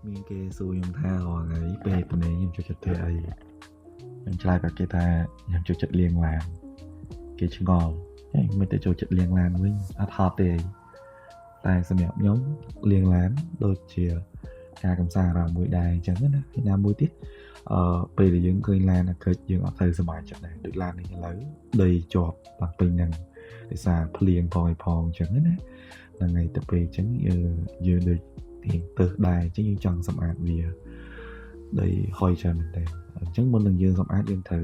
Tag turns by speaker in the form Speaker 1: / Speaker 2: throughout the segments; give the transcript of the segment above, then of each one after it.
Speaker 1: មានគេសួរខ្ញុំថារាល់ថ្ងៃពេលទំនេរខ្ញុំចូលចិត្តធ្វើអីខ្ញុំឆ្លើយប្រាប់គេថាខ្ញុំចូលចិត្តលាងឡានគេឆ្ងល់ហេមិនទៅចូលចិត្តលាងឡានវិញអត់ហត់ទេអីតែសម្រាប់ខ្ញុំលាងឡានដូចជាការកំសាន្តអារម្មណ៍មួយដែរអញ្ចឹងណាហើយណាមួយទៀតអឺពេលដែលយើងឃើញឡានអាក្រិចយើងអត់ទៅសប្បាយចិត្តដែរដូចឡាននេះឥឡូវដីជាប់ឡើងពេញហ្នឹងដោយសារភ្លៀងផងអីផងអញ្ចឹងណាហ្នឹងហើយទៅពេលអញ្ចឹងយើងដូចទៀងទើសដែរអញ្ចឹងយើងចង់សម្អាតវាដីហុយច្រើនមែនតើអញ្ចឹងមុននឹងយើងសម្អាតយើងត្រូវ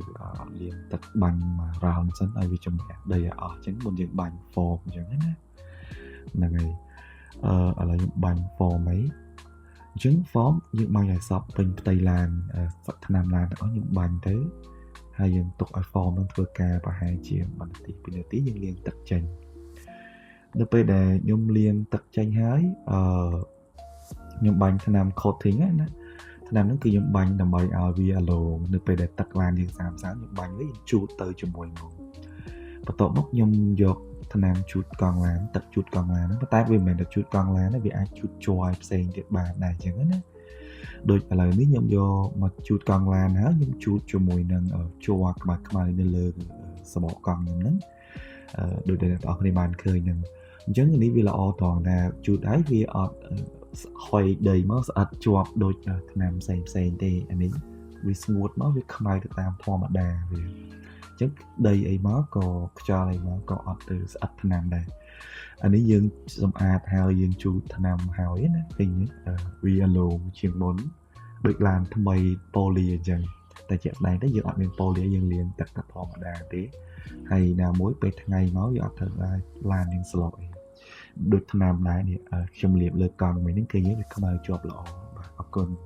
Speaker 1: លាងទឹកបាញ់មួយ round សិនឲ្យវាជំរះដីឲ្យអស់អញ្ចឹងមុនយើងបាញ់ foam អញ្ចឹងណាហ្នឹងហើយអឺឥឡូវខ្ញុំបាញ់ foam អីអញ្ចឹង foam យើងបាញ់ឲ្យសព្វពេញផ្ទៃឡានថ្នាំឡានទាំងអស់យើងបាញ់ទៅហើយយើងទុកឲ្យ foam នឹងធ្វើការប្រហែលជា1នាទី2នាទីយើងលាងទឹកចេញនៅពេលដែលខ្ញុំលាងទឹកចេញហើយអឺខ្ញុំបាញ់ថ្នាំ coating ណាថ្នាំហ្នឹងគឺខ្ញុំបាញ់ដើម្បីឲ្យវាអាឡងនៅពេលដែលទឹកឡានយើងសាមសាមខ្ញុំបាញ់វាជូតទៅជាមួយមកបន្ទាប់មកខ្ញុំយកថ្នាំជូតកង់ឡានទឹកជូតកង់ឡានហ្នឹងប៉ុន្តែវាមិនមែនតែជូតកង់ឡានទេវាអាចជូតជ័រផ្សេងទៀតបានដែរអញ្ចឹងណាដូចឥឡូវនេះខ្ញុំយកមកជូតកង់ឡានហើយខ្ញុំជូតជាមួយនឹងជ័រក្បាលខ្មៅនៅលើសបកកង់ខ្ញុំហ្នឹងដូចដែលអ្នកទាំងអស់គ្នាបានឃើញហ្នឹងអញ្ចឹងនេះវាល្អត្រង់ថាជូតហើយវាអត់ហុយដីមកស្អិតជាប់ដូចថ្នាំផ្សេងផ្សេងទេអានេះវាស្ងួតមកវាខ្មៅទៅតាមធម្មតាវាអញ្ចឹងដីអីមកក៏ខ្យល់អីមកក៏អត់ទៅស្អិតថ្នាំដែរអានេះយើងសម្អាតហើយយើងជូតថ្នាំហើយណាឃើញវាអាឡូងជាងមុនដូចឡានថ្មីប៉ូលីអញ្ចឹងតែជាក់ស្ដែងទៅយើងអត់មានប៉ូលីយើងលាងទឹកតែធម្មតាទេហើយណាមួយពេលថ្ងៃមកយើងអត់ត្រូវឡានយើងស្លក់អីដូចថ្នាំដែរនេះខ្ញុំលាបលើកង់មួយហ្នឹងគឺយើងវាខ្មៅជាប់ល្អបាទអរគុណ។